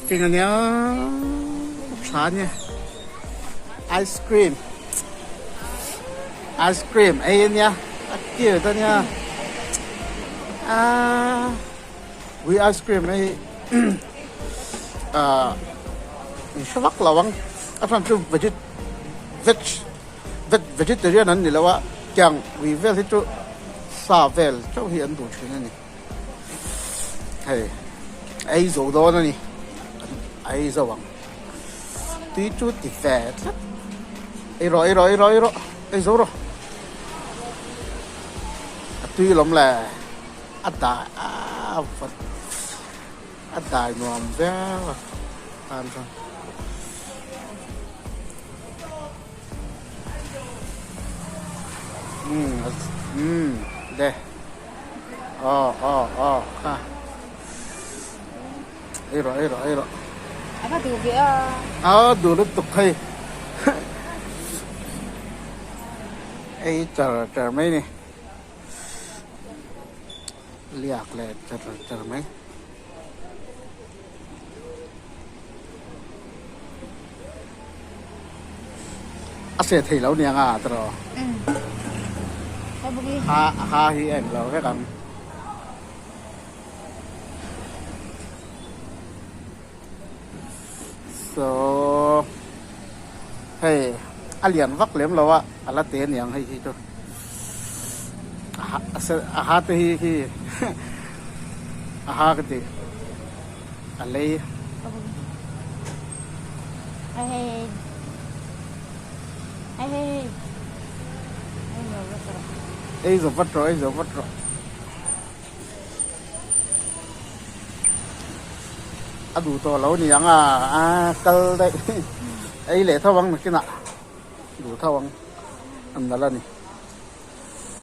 Shopping ania tha ania ice cream ice cream ei ania a cute ania aaa ui ice cream hei ahh in hre vak lo ang a chhan chu veggie veg veg vegetarian an ni lo a tiang ui vel hi chu sa vel chauh hi an duh thin a ni. Hei ei zo dawn a ni ei zo ang tui chu ti ve tlat ei rawh ei rawh ei rawh ei rawh ei zo rawh a tui lawm le a dai a vat a dai nuam viau a tan chuan. Umm umm le. Aw aw aw kha ei rawh ei rawh ei rawh. A va duh ve a. A duh lutuk hei ei char char mai ni liak leh char char mai. A se thei lo nia nga tiraw? Ha ha hi eng lo vek ang. So hei a lian vak lem lo a a la te aniang hei hi chu a ha te hi hi a ha ka ti a lei. Ei zo vat rawh ei zo vat rawh. A duh tawh lo ni ang a a kal daih ei leh tho ang nakinah duh tho ang an nalh a ni.